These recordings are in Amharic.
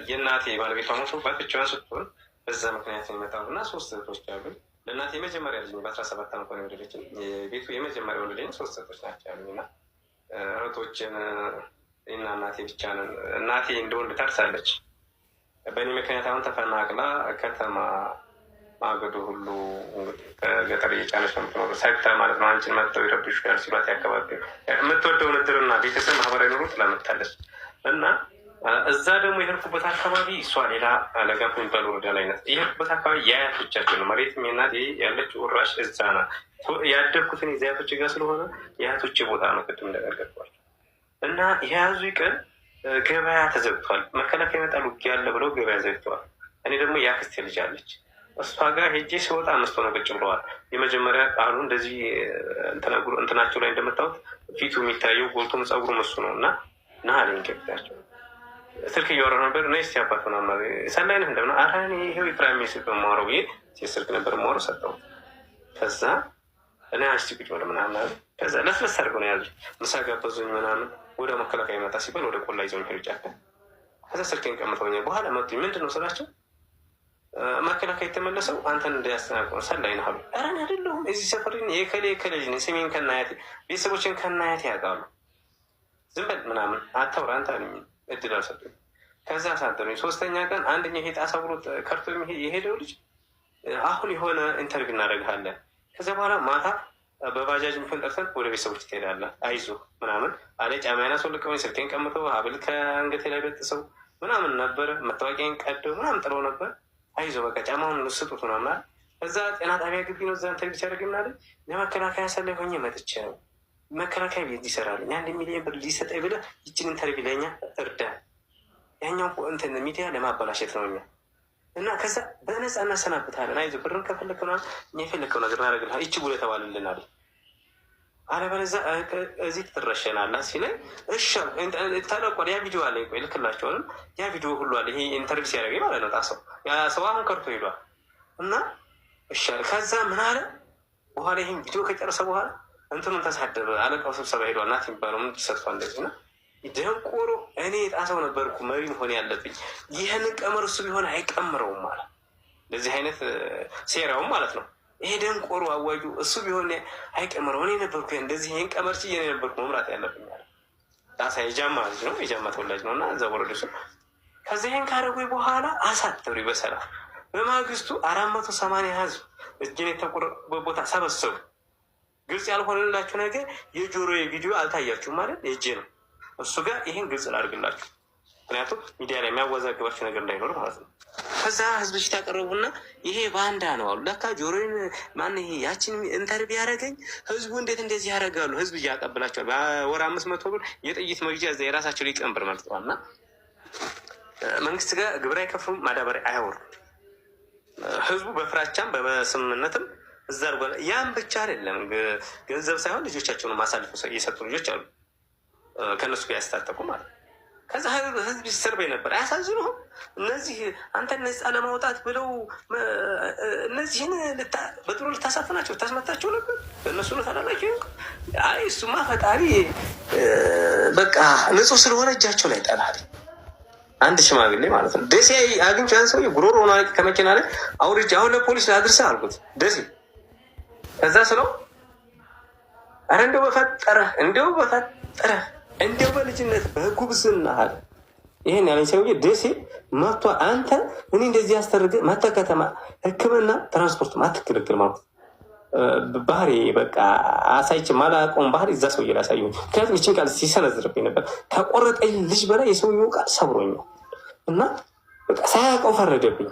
የእናቴ ባለቤቷ ሞቶባት ብቻዋን ስትሆን በዛ ምክንያት ነው የመጣሁት እና ሶስት እህቶች አሉኝ። ለእናቴ የመጀመሪያ ልጅ፣ በ17 ዓመቷ ነው የወለደችኝ። የቤቱ የመጀመሪያ ወንድ ልጅ፣ ሶስት እህቶች ናቸው ያሉኝ እና እህቶችን እኔና እናቴ ብቻ ነን። እናቴ እንደ ወንድ ታርሳለች። በእኔ ምክንያት አሁን ተፈናቅላ ከተማ ማገዶ ሁሉ ከገጠር እየጫነች ነው የምትኖረው። ሰግታ ማለት ነው። አንቺን መጥተው ይረብሹሻል ሲሏት ያካባቢ የምትወደውን እድርና ቤተሰብ ማህበራዊ ኑሮ ጥላ መጥታለች እና እዛ ደግሞ የሄድኩበት አካባቢ እሷ ሌላ ለጋንፎ የሚባል ወረዳ ላይ ናት። የሄድኩበት አካባቢ የአያቶቻችን ነው። መሬትም የእናቴ ያለችው ውራሽ እዛ ናት። ያደግኩትን የዚ አያቶች ጋር ስለሆነ የአያቶቼ ቦታ ነው። ቅድም እንደነገርኳቸው እና የያዙ ቀን ገበያ ተዘግቷል። መከላከያ ይመጣል ውጊያ አለ ብለው ገበያ ዘግተዋል። እኔ ደግሞ የአክስቴ ልጅ አለች፣ እሷ ጋር ሄጄ ስወጣ አምስት ሆነው ቁጭ ብለዋል። የመጀመሪያ ቃሉ እንደዚህ እንትናቸው ላይ እንደመታወት ፊቱ የሚታየው ጎልቶም ፀጉሩ እሱ ነው እና ና አለኝ። ገብታቸው ስልክ እያወራሁ ነበር። ነይ እስኪ አባት ምናምን ሰላይ ነህ እንደምና፣ ኧረ እኔ ይኸው የፕራይም ስልክ የማወራው ብዬ ሴት ስልክ ነበር የማወራው፣ ሰጠሁት። ከዛ እኔ እስኪ ቁጭ በል ምናምን አለ። ከዛ ለስለስ አድርገው ነው ያዙኝ። ምሳ ጋበዙኝ ምናምን። ወደ መከላከያ ይመጣ ሲባል ወደ ቆላ ይዘውኝ ሄዱ ጫካ። ከዛ ስልኬን ቀምተውኛል። በኋላ መጡኝ። ምንድን ነው ስላቸው መከላከያ የተመለሰው አንተን እንዲያስተናግዱ ነው፣ ሰላይ ነህ አሉ። ኧረ እኔ አይደለሁም፣ እዚህ ሰፈር የከሌ የከሌ ልጅ ነኝ። ስሜን ከናያቴ ቤተሰቦችን ከናያቴ ያውቃሉ። ዝም በል ምናምን አታውራ አንተ አሉኝ። እድል አልሰጡኝ። ከዛ አሳደሩኝ። ሶስተኛ ቀን አንደኛው ይሄ ጣሳ ብሎ ከርቶ የሄደው ልጅ አሁን የሆነ interview እናደርግሃለን፣ ከዚያ በኋላ ማታ በባጃጅ ምክን ጠርተን ወደ ቤተሰቦች ትሄዳለህ፣ አይዞህ ምናምን አለ። ጫማዬን አስወልቀውኝ ስልኬን ቀምተው ሀብል ከአንገቴ ላይ በጥሰው ምናምን ነበረ። መታወቂያን ቀደው ምናምን ጥለው ነበር። አይዞህ በቃ ጫማውን ስጡት ምናምን አለ። እዛ ጤና ጣቢያ ግቢ ነው። እዛ interview ሲያደርግ ምናለ ለመከላከያ ሰላይ ሆኜ መጥቼ ነው፣ መከላከያ ቤት ይሰራልኝ 1 ሚሊዮን ብር ሊሰጠኝ ብለህ ይችን interview ለእኛ እርዳ። ያኛው እንትን ሚዲያ ለማበላሸት ነው እኛ እና ከዛ በነፃ እናሰናብታለን። አይዞህ ብርን ከፈለግከው እኛ የፈለግከው ነገር እናደርግልሃል። ይቺ ጉድ የተባለልን አለ። አለበለዚያ እዚህ ትረሸናለህ ሲለኝ እሺ ተለቋል። ያ ቪዲዮ አለ፣ ቆይ ልክላቸዋለን። ያ ቪዲዮ ሁሉ አለ። ይሄ interview ሲያደርገኝ ማለት ነው። ጣሰው ያ ሰው አሁን ከርቶ ሄዷል። እና እሺ አለ። ከዛ ምን አለ በኋላ ይህን ቪዲዮ ከጨረሰ በኋላ እንትኑን ተሳደበ። አለቃው ስብሰባ ሄዷል። ናት የሚባለው ምን ተሰጥቷል እንደዚህ እና ደንቆሮ እኔ የጣሰው ነበርኩ መሪ መሆን ያለብኝ። ይህንን ቀመር እሱ ቢሆን አይቀምረውም ማለት እንደዚህ አይነት ሴራውም ማለት ነው። ይሄ ደንቆሮ አዋጁ እሱ ቢሆን አይቀምረው፣ እኔ ነበርኩ እንደዚህ ይህን ቀመር ችዬ እኔ ነበርኩ መምራት ያለብኝ አለ። ጣሳ የጃማ ልጅ ነው፣ የጃማ ተወላጅ ነው እና እዛ ወረዱ እሱ። ከዚ ይህን ካደረጉ በኋላ አሳተሩ በሰላም። በማግስቱ 480 ህዝብ እጅን የተቆረጠበት ቦታ ሰበሰቡ። ግልጽ ያልሆነላችሁ ነገር የጆሮ ቪዲዮ አልታያችሁም ማለት የእጄ ነው። እሱ ጋር ይህን ግልጽ ላድርግላችሁ፣ ምክንያቱም ሚዲያ ላይ የሚያወዛግባችሁ ነገር እንዳይኖር ማለት ነው። ከዛ ህዝብ ፊት ያቀረቡና ይሄ ባንዳ ነው አሉ። ለካ ጆሮዬን ማን ይሄ ያችን interview ያደረገኝ ህዝቡ እንዴት እንደዚህ ያደርጋሉ? ህዝብ እያቀብላቸዋል። በወር 500 ብር የጥይት መግዣ እዛ የራሳቸው ሊቀመንበር መርጠዋል። እና መንግስት ጋር ግብር አይከፍሉም፣ ማዳበሪያ አያወርዱም። ህዝቡ በፍራቻም በስምምነትም እዛ አድርጓል። ያም ብቻ አይደለም፣ ገንዘብ ሳይሆን ልጆቻቸውን አሳልፈው የሰጡ ልጆች አሉ፣ ከእነሱ ጋር ያስታጠቁ ማለት ነው። ከዛ ህዝብ ሲሰርበኝ ነበር። አያሳዝኑህም? እነዚህ አንተን ነፃ ለማውጣት ብለው እነዚህን በጥሩ ልታሳፍናቸው ልታስመታቸው ነበር። በእነሱ ነው ታላላቂ። አይ እሱማ ፈጣሪ በቃ ንጹህ ስለሆነ እጃቸው ላይ ጠላል። አንድ ሽማግሌ ማለት ነው። ደሴ አግኝቼ ያን ሰውዬ ጉሮሮ ሆኖ ከመኪና ላይ አውርጄ አሁን ለፖሊስ ላድርሰህ አልኩት ደሴ። ከዛ ስለው ኧረ እንደው በፈጠረ፣ እንደው በፈጠረ፣ እንደው በልጅነት በጉብዝና አለ። ይሄን ያለኝ ሰውዬ ደሴ መጥቶ አንተ እኔ እንደዚህ ያስተርገ መተ ከተማ ሕክምና ትራንስፖርት አትክልክል ማለት ባህሪ በቃ አሳይቼ ማላውቀውን ባህሪ እዛ ሰውዬ ላይ አሳየሁኝ። ምክንያቱም ይችን ቃል ሲሰነዝርብኝ ነበር። ከቆረጠኝ ልጅ በላይ የሰውየው ቃል ሰብሮኛል እና በቃ ሳያውቀው ፈረደብኝ።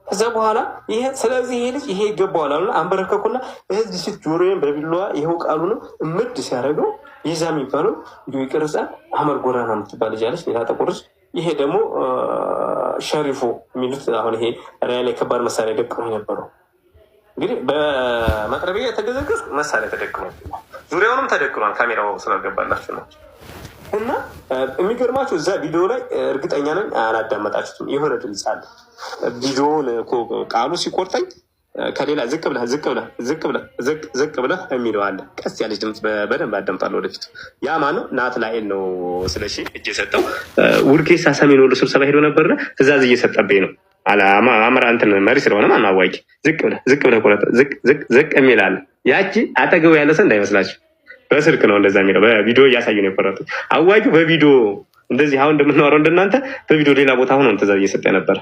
ከዛ በኋላ ይሄ ስለዚህ ይሄ ልጅ ይሄ ይገባዋል አሉና አንበረከኩና በህዝብ ፊት ጆሮዬን በቢላዋ ይኸው ቃሉንም እምድ ሲያደርገው ይዛ የሚባለው እንዲሁ ይቅርጻ አመር ጎራና የምትባል ልጅ አለች፣ ሌላ ጥቁር ልጅ። ይሄ ደግሞ ሸሪፎ የሚሉት አሁን ይሄ ራያ ላይ ከባድ መሳሪያ ደቅኖ የነበረው፣ እንግዲህ በመጥረቢያ የተገዘገዝኩ መሳሪያ ተደቅኖ ዙሪያውንም ተደቅኗል። ካሜራው ስላልገባላችሁ ነው። እና የሚገርማችሁ እዛ ቪዲዮ ላይ እርግጠኛ ነኝ አላዳመጣችሁትም። የሆነ ድምፅ አለ። ቪዲዮውን ቃሉ ሲቆርጠኝ ከሌላ ዝቅ ብለህ ዝቅ ብለህ ዝቅ ብለህ ዝቅ ዝቅ ብለህ የሚለው አለ። ቀስ ያለች ድምፅ በደንብ አዳምጣለሁ ወደፊት። ያ ማነው? ናትናኤል ነው። ስለሺ እጅ የሰጠው ውርጌሳ ሰሜን ወሎ ስብሰባ ሄዶ ነበርና ትእዛዝ እየሰጠብኝ ነው። አመራ እንትን መሪ ስለሆነ ማነው አዋቂ። ዝቅ ብለህ ዝቅ ብለህ ቆረጠ ዝቅ ዝቅ ዝቅ የሚል አለ። ያቺ አጠገቡ ያለ ሰው እንዳይመስላችሁ በስልክ ነው እንደዛ የሚለው፣ በቪዲዮ እያሳዩ ነው የቆረጡት። አዋቂው በቪዲዮ እንደዚህ አሁን እንደምናወራው እንደናንተ በቪዲዮ ሌላ ቦታ ሆኖ ትእዛዝ እየሰጠ ነበረ።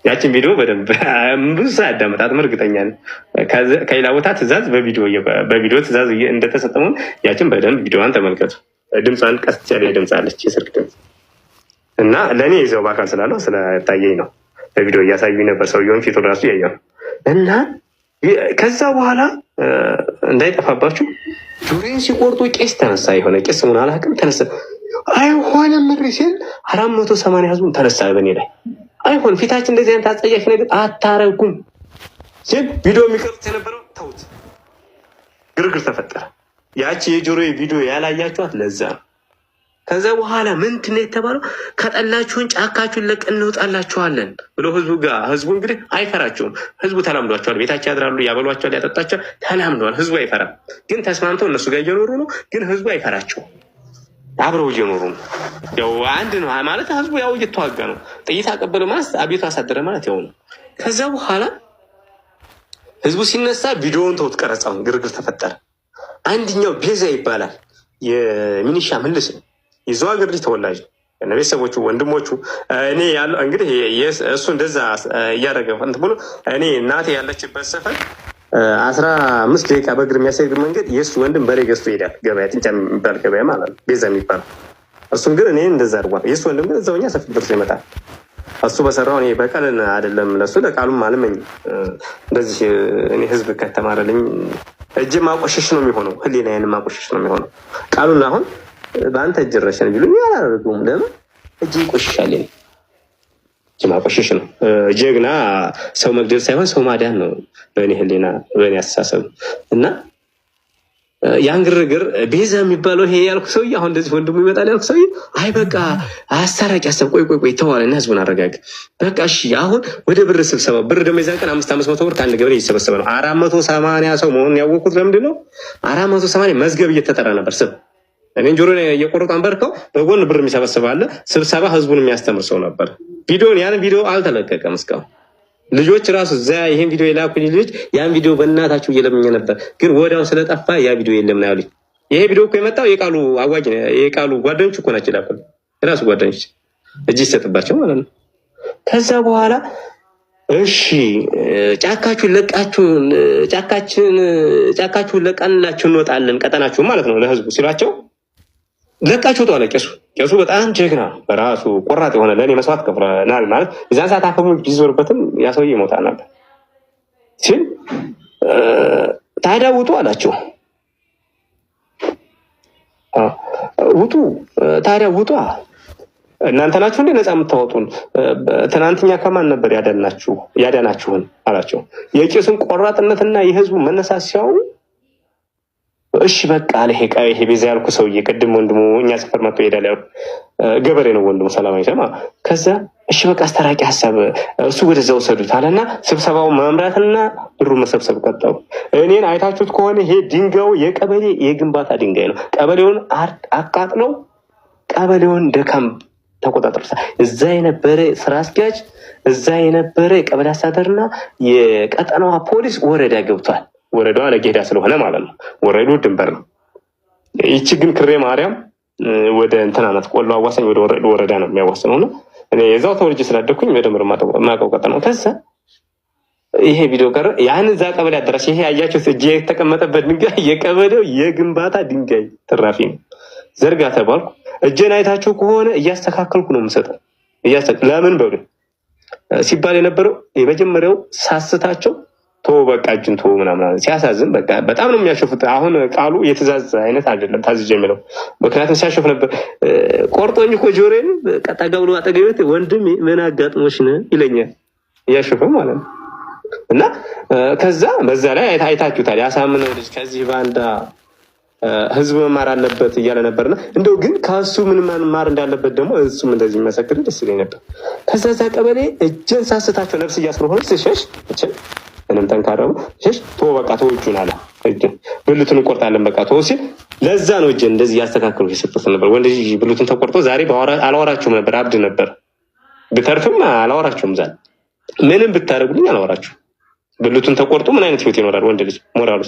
ያችን ቪዲዮ በደንብ ብዙ ሰው ያዳመጣትም እርግጠኛ ነኝ። ከሌላ ቦታ ትእዛዝ በቪዲዮ ትእዛዝ እንደተሰጠ መሆኑን ያችን በደንብ ቪዲዮዋን ተመልከቱ። ድምጿን ቀስ ያለ ድምፅ አለች፣ የስልክ ድምፅ፣ እና ለእኔ ይዘው በአካል ስላለው ስለታየኝ ነው። በቪዲዮ እያሳዩኝ ነበር። ሰውየውን ፊቱ ራሱ እያየው ነው። እና ከዛ በኋላ እንዳይጠፋባችሁ ጆሮዬን ሲቆርጡ ቄስ ተነሳ። የሆነ ቄስ ስሙን አላውቅም፣ ተነሳ። አይሆንም ምሪ ሲል 480 ህዝቡን ተነሳ በእኔ ላይ። አይሆን ፊታችን እንደዚህ አይነት አጸያፊ ነገር አታረጉም ሲል ቪዲዮ የሚቀርጽ የነበረው ተውት፣ ግርግር ተፈጠረ። ያቺ የጆሮ ቪዲዮ ያላያችኋት ለዛ ነው። ከዛ በኋላ ምንድን ነው የተባለው? ከጠላችሁን ጫካችሁን ለቀን እንወጣላችኋለን ብሎ ህዝቡ ጋር፣ ህዝቡ እንግዲህ አይፈራቸውም። ህዝቡ ተላምዷቸዋል። ቤታቸው ያድራሉ፣ ያበሏቸዋል፣ ያጠጣቸዋል። ተላምደዋል። ህዝቡ አይፈራም። ግን ተስማምተው እነሱ ጋር እየኖሩ ነው። ግን ህዝቡ አይፈራቸውም። አብረው እየኖሩ ነው። ያው አንድ ነው ማለት ህዝቡ ያው እየተዋጋ ነው። ጥይት አቀበለ ማለት አቤቱ አሳደረ ማለት ያው ነው። ከዛ በኋላ ህዝቡ ሲነሳ ቪዲዮውን ተውት፣ ቀረጻውን፣ ግርግር ተፈጠረ። አንድኛው ቤዛ ይባላል፣ የሚኒሻ ምልስ ነው። የዘዋ ሀገር ልጅ ተወላጅ ነው። እነ ቤተሰቦቹ ወንድሞቹ እኔ ያለው እንግዲህ እሱ እንደዛ እያደረገ እንትን ብሎ እኔ እናቴ ያለችበት ሰፈር 15 ደቂቃ በእግር የሚያሳይ መንገድ የእሱ ወንድም በሬ ገዝቶ ይሄዳል ገበያ፣ ጥንጫ የሚባል ገበያ ማለት ነው፣ ቤዛ የሚባለው። እሱም ግን እኔ እንደዛ አድርጓል። የእሱ ወንድም ግን እዛውኛ ሰፊ ደርሶ ይመጣል። እሱ በሰራው እኔ በቀልን አይደለም ለእሱ ለቃሉም አልመኝም። እንደዚህ እኔ ህዝብ ከተማረልኝ እጅ ማቆሸሽ ነው የሚሆነው፣ ህሊናዬን ማቆሸሽ ነው የሚሆነው። ቃሉን አሁን በአንተ እጅ ረሸን ቢሉኝ አላደርገውም። ለምን እጅ ይቆሽሻል? እጅ ማቆሸሽ ነው። ጀግና ሰው መግደል ሳይሆን ሰው ማዳን ነው በእኔ ህሊና፣ በእኔ አስተሳሰብ። እና ያን ግርግር ቤዛ የሚባለው ይሄ ያልኩ ሰውዬ አሁን እንደዚህ ወንድሙ ይመጣል ያልኩ ሰውዬ አይ በቃ አስታራቂ አሰብ፣ ቆይ ቆይ ቆይ ተዋለና ህዝቡን አረጋግ፣ በቃ እሺ አሁን ወደ ብር ስብሰባ። ብር ደግሞ የዛን ቀን 500 ብር ከአንድ ገበሬ እየተሰበሰበ ነው። 480 ሰው መሆኑን ያወቅኩት ለምንድን ነው? 480 መዝገብ እየተጠራ ነበር ስብ እኔን ጆሮ እየቆረጡ አንበርከው በጎን ብር የሚሰበስብ አለ። ስብሰባ ህዝቡን የሚያስተምር ሰው ነበር። ቪዲዮን ያን ቪዲዮ አልተለቀቀም እስካሁን። ልጆች ራሱ እዛ ይሄን ቪዲዮ የላኩኝ ልጆች ያን ቪዲዮ በእናታችሁ እየለምኘ ነበር፣ ግን ወዲያው ስለጠፋ ያ ቪዲዮ የለም ነው ያሉኝ። ይሄ ቪዲዮ እኮ የመጣው የቃሉ አዋጅ ነው። የቃሉ ጓደኞች እኮ ናቸው የላኩልኝ፣ የራሱ ጓደኞች እጅ ይሰጥባቸው ማለት ነው። ከዛ በኋላ እሺ ጫካችሁን ለቃችሁን ጫካችን ጫካችሁን ለቀንላችሁ እንወጣለን ቀጠናችሁ ማለት ነው ለህዝቡ ሲሏቸው ለቃችሁ ውጡ አለ ቄሱ። ቄሱ በጣም ጀግና በራሱ ቆራጥ የሆነ ለእኔ መስዋዕት ከፍለናል ማለት የዛን ሰዓት አፈሙ ቢዞርበትም ያ ሰውዬ ይሞታል ነበር ሲል ታዲያ ውጡ አላቸው። ውጡ ታዲያ ውጡ፣ እናንተ ናችሁ እንዴ ነፃ የምታወጡን? ትናንትኛ ከማን ነበር ያዳናችሁን አላቸው። የቄሱን ቆራጥነትና የህዝቡ መነሳት ሲያዩ እሺ በቃ አለ። ይሄ ቤዛ ያልኩ ሰውዬ ቅድም ወንድሙ እኛ ሰፈር መጥቶ ይሄዳል ያልኩ ገበሬ ነው ወንድሙ ሰላማዊ ሰማ። ከዛ እሺ በቃ አስታራቂ ሀሳብ እሱ ወደዛ ወሰዱት አለና ስብሰባው መምራትና ብሩ መሰብሰብ ቀጠሉ። እኔን አይታችሁት ከሆነ ይሄ ድንጋዩ የቀበሌ የግንባታ ድንጋይ ነው። ቀበሌውን አቃጥለው ቀበሌውን ደካም ተቆጣጥሮታል። እዛ የነበረ ስራ አስኪያጅ፣ እዛ የነበረ የቀበሌ አስተዳደርና የቀጠናዋ ፖሊስ ወረዳ ገብቷል። ወረዳዋ ለጌዳ ስለሆነ ማለት ነው። ወረዱ ድንበር ነው። ይቺ ግን ክሬ ማርያም ወደ እንትና ናት፣ ቆሎ አዋሳኝ ወደ ወረዳ ነው የሚያዋስነው። እና እኔ የዛው ተወልጄ ስላደግኩኝ በደንብ የማውቀው ቀጠና ነው። ከዛ ይሄ ቪዲዮ ቀረ። ያን እዛ ቀበሌ አዳራሽ ይሄ ያያችሁት እጅ የተቀመጠበት ድንጋይ የቀበሌው የግንባታ ድንጋይ ትራፊ ነው። ዘርጋ ተባልኩ። እጄን አይታችሁ ከሆነ እያስተካከልኩ ነው የምሰጠው። ለምን በሉ ሲባል የነበረው የመጀመሪያው ሳስታቸው ቶ በቃ እጅን ቶ ምናምን ሲያሳዝን በቃ በጣም ነው የሚያሾፉት። አሁን ቃሉ የትእዛዝ አይነት አይደለም ታዝዤ የሚለው፣ ምክንያቱም ሲያሾፍ ነበር። ቆርጦኝ እኮ ጆሮዬን ቀጣ ብሎ አጠገቤት ወንድሜ ምን አጋጥሞሽ ነው ይለኛል፣ እያሾፈ ማለት ነው። እና ከዛ በዛ ላይ አይታችሁታል። ያሳምነው ልጅ ከዚህ ባንዳ ህዝብ መማር አለበት እያለ ነበርና እንደው ግን ከእሱ ምን መማር እንዳለበት ደግሞ እሱም እንደዚህ የሚመሰክር ደስ ይለኝ ነበር። ከዛ እዛ ቀበሌ እጄን ሳስታቸው ነፍስ እያስለሆነ ስሸሽ ምንም ጠንካራ ሸሽ ቶ በቃ ቶ እጁን አለ፣ እጁን ብልቱን እንቆርጣለን በቃ ቶ ሲል ለዛ ነው እጄን እንደዚህ እያስተካከሉ የሰጡት ነበር። ወንድ ልጅ ብልቱን ተቆርጦ ዛሬ አላወራችሁም ነበር፣ አብድ ነበር ብተርፍም አላወራችሁም። ዛሬ ምንም ብታደርጉልኝ አላወራችሁም። ብልቱን ተቆርጦ ምን አይነት ህይወት ይኖራል ወንድ ልጅ? ሞራሉ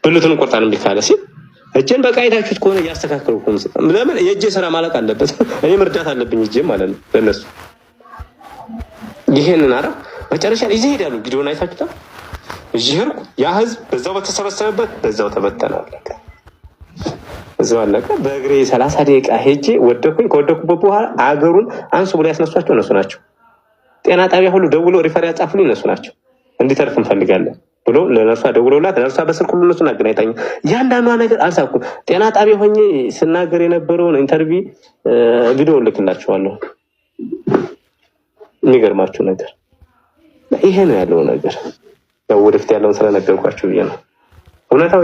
ብልቱን እንቆርጣለን እምቢ ካለ ሲል እጄን በቃ አይታችሁት ከሆነ እያስተካከሉ እኮ ነው። ለምን የእጄ ስራ ማለቅ አለበት፣ እኔ እርዳታ አለብኝ እጄ ማለት ነው ለእነሱ። ይሄንን አረ መጨረሻ ላይ ይዘህ ሄዳሉ። ቪዲዮን አይታችሁታል። እዚህ ሄድኩ። ያ ህዝብ በዛው በተሰበሰበበት በዛው ተበተነ፣ አለቀ። እዛው አለቀ። በእግሬ 30 ደቂቃ ሄጄ ወደኩኝ። ከወደኩበት በኋላ አገሩን አንሱ ብሎ ያስነሷቸው እነሱ ናቸው። ጤና ጣቢያ ሁሉ ደውሎ refer ያጻፉልኝ እነሱ ናቸው። እንዲተርፍ እንፈልጋለን ብሎ ለነርሷ ደውሎላት ነርሷ በስልክ ሁሉ እነሱን አገናኝታኝ እያንዳንዷ ነገር አልሳኩም። ጤና ጣቢያ ሆኜ ስናገር የነበረውን interview ቪዲዮ ልክላችኋለሁ። የሚገርማችሁ ነገር ይሄ ነው ያለው ነገር። ያው ወደፊት ያለውን ስለነገርኳችሁ ብዬ ነው እውነታው።